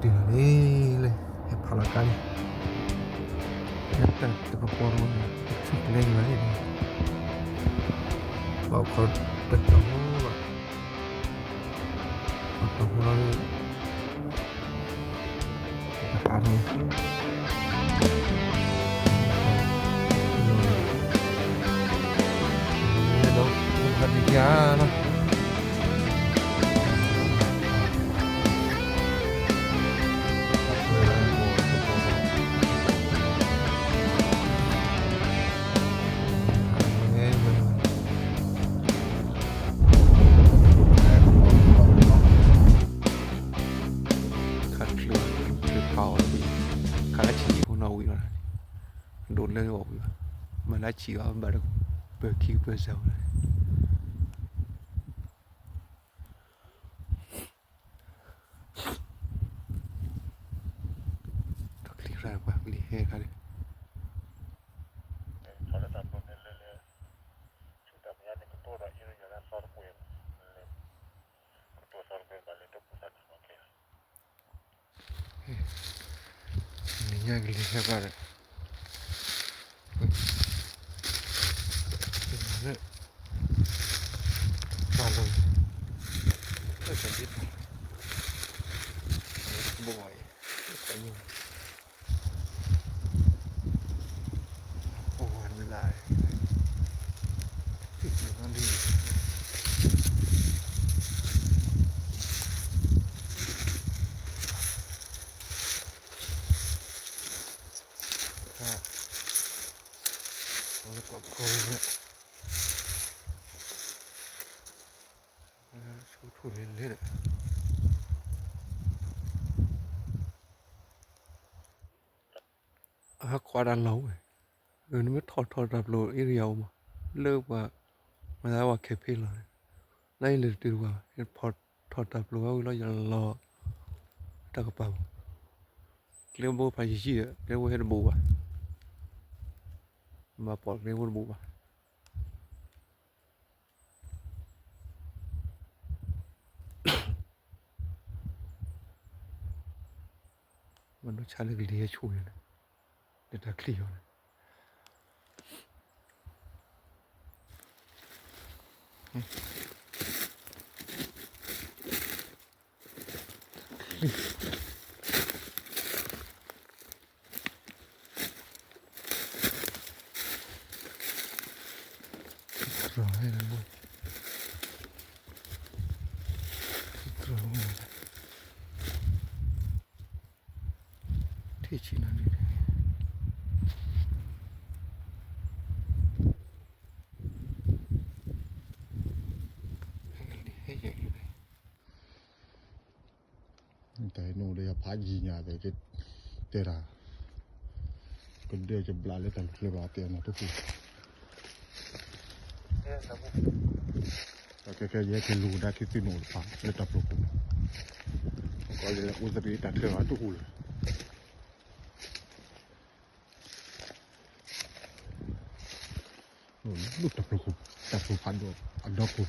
လံ, ဟဲဖးလီၤကါလံ, တၢ်တကပီၤတဝီန့ၣ် ထံၣ်ကျဲယၤန့ၣ်, ဘၣ်ခီတတီၤဖိဘၣ်, ခီတီၤဖိလီၤ, တဟးထီၣ်, ဒီး ဒီး ခါတချုးဘၣ် တချုးဖးအီၤလီၤ, ခါလၢဆံးဆံးဖိနီၣ်ဝံၤလီၤ, ဒိးလၢအီၤဝံၤဘၣ်, မၤလၢဆံးဘၣ် ဘၣ်ဒီး ပၢၤခံကပၢၤစၢ်ဝဲလီၤ. တၢ်ချံရၣ်ပှၤကလံၤဟဲခါန့ၣ်, နညါကလံၤဟဲခါဒီး ပာ်လီၤ, တၢ်ဒ်တၢ်, ဘိအံၤ, ပဝဲနလၢ, ထံၣ်က့ၤနီၣ်ဒံး, လၢကီၢ်ဖိန့ၣ် ဆူထူၣ်လံလံဒီး အဟးကွၢ်တၢ်လီၢ်ဝဲ, နမ့ၢ်ထီၣ်ထီၣ်တၢ်ပျိ area အိၣ်မး, လၢပှၤ မၤသးပှၤခဲဖ့လီၤန့ၣ်, နအံၤလၢတတုၤတပှၢ်, ထီၣ်တၢ်ပျိဝဲဝံၤလီၤ ယလီၤ တၢ်ကပၤမး, ကျဲဘိဖးယံာ်ယံာ်ဒီး ကျဲဘိဟဲတဘူးဘၣ်, မၤပိာ်ကျဲဘိတဘူးဘၣ်. မၤဒိဆါလၢကလံၤဟဲဆူၣ်န့ၣ်, လၢတၢ်ချံအီၤန့ၣ်, ထံၣ်ဆံးနၤဒ်န့ၣ်, တၢ်ဟဲနုာ်ဒီးယဖးယံာ်ညါသ့ၣ်, တဲဒၣ်, ကဒၢယဘျးလၢတၢ်ချၢဘၣ်တဲအနီၢ်တပူၤ, တၢ်ခဲခဲယဟဲက့ၤလူၤကဒါခံသုးနအိၣ်တဖၣ်လၢတၢ်ပျိပူၤ, ကီလၢအိၣ်သဘ့ၣ်တၢ်ချၢဘၣ်တအိၣ်လၢၤ လၢတၢ်ပျိပူၤ, တၢ်ပျိပူၤဖးဒိၣ်အဒီပူၤ, နတ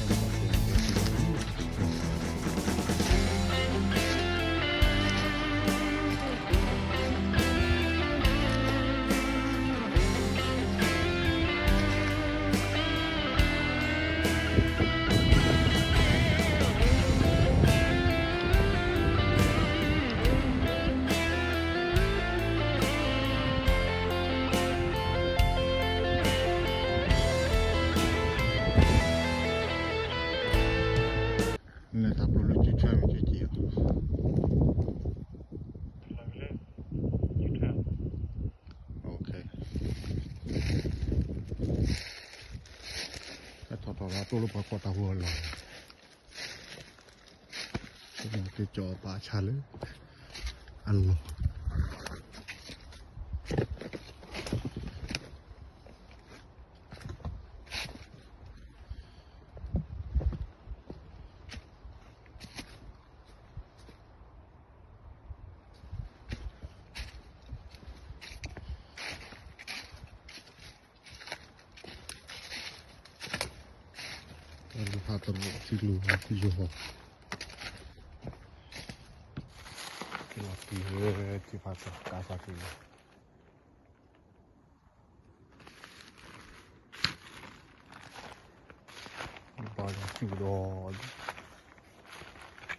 ၢ်ပျိလၢကဆၢမ့ၢ်ကက့ၤလီၤ, ဟဲထီၣ်ထီၣ်လီၤတိၢ်လၢပှၤကီၢ်တၢ်ဟူအလီၢ်, က့ၤကၠီၤပာ်ဆါလၢအလီၢ်. ဖးတရီထံကျိယီၤ, ကလီၤတံၢ်ဝဲ ကဖးတကါဖးတံၢ်လီၤ, ဘၣ်ကစူၣ်ဒီး,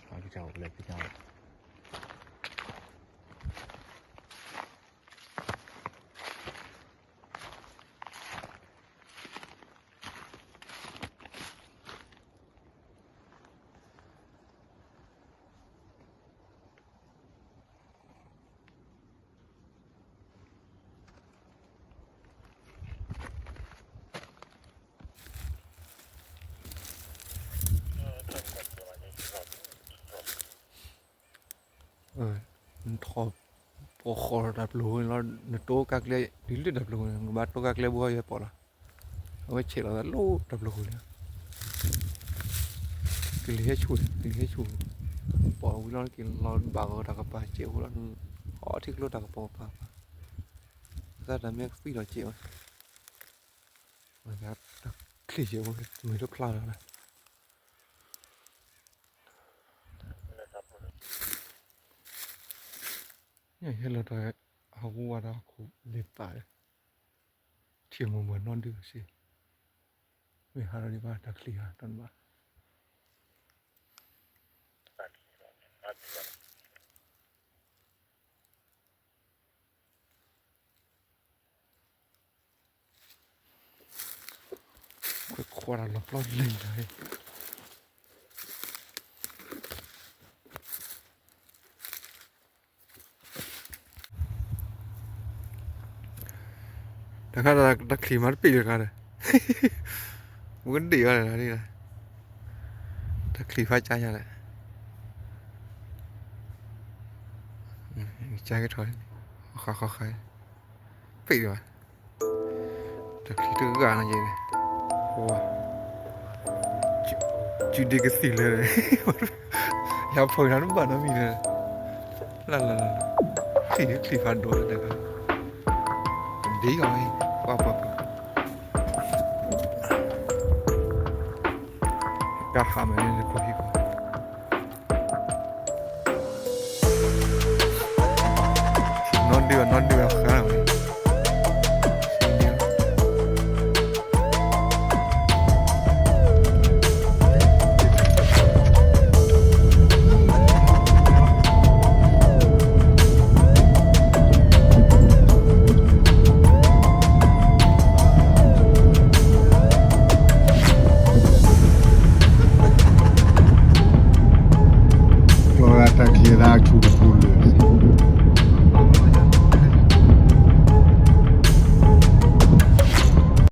ဘၣ်ကစၢ်အိၣ်လဲၤကစၢ် နထီၣ်ပိာ်ဃီၤတၢ်ပျိၤလီၤ, နတိကါကျဲ ဒ်လၢတၢ်ပျိၤန့ၣ် နကဘၣ်တိကါကျဲဘိယဲၢ်ပီၣ်လီၤ, အဝဲဆဲးလီၤသးလၢတၢ်ပျိၤန့ၣ်, ကလံၤဟဲဆူၣ် ကလံၤဟဲဆူၣ်, ပီၣ်ဝံၤလီၤက့ၤလီၤဘၣ်ဂီၤတၢ်ကပၤစဲးဖိလီၤ, အီထံကျိတၢ်ကပီၤကပၤ, သးတၢ်မ့ၢ်ကသံၣ်လီၤစဲးဝဲ, တၢ်ချံၣ်စဲးဖိ တမ့ၢ်တဖျါလီၤလၢ ဟဲလီၤတၢ် ဟးဝူဝဲဒီးခိၣ်လ့ၤသးဒီး ထံၣ်မိၢ်ပှၢ်နီၢ်ဒုၣ်စ့ၢ်, မ့ၢ်ဟးဒီးဒံးဘၣ်တၢ်ချံၣ်ဧါ တၢ်နဘၣ် ခွဲးခွါတၢ်လီၤပျီလံၤလီၤ, တၢ်ခါတၢ်ချံၣ်မၤတပ့ၢ်လၢခါဒီး, ပကဒံးအီၤလၢနၤ, တၢ်ချံၣ်ဖးကၢ်ညါလဲၣ်, ကၢ်ကထီၣ်, ဃီဃီဃီ, ပ့ၢ်လီၤ, တၢ်ချံၣ်တဂၤနီၤယဲၢ်, ဝါ, စုဒ့ကသံၣ်လၢ ယၤဖီၣ်နၤတဘၣ်နီတမံၤလၢ, လၢလၢလၢ, ချံၣ်ချံၣ်ဖးဒိၣ်လၢတဂၤ, ဒ်အီၤ, ပှၤပှၤပှၤ, ကဟးမးန့ၣ်ခိၣ်ဟံၣ်ခိၣ် နီၢ်ဒုၣ်အနီၢ်ဒုၣ်အဃါဝဲ, ကျီတၢ်ချံၣ်ဒၣ်ဆူၣ်တပူၤ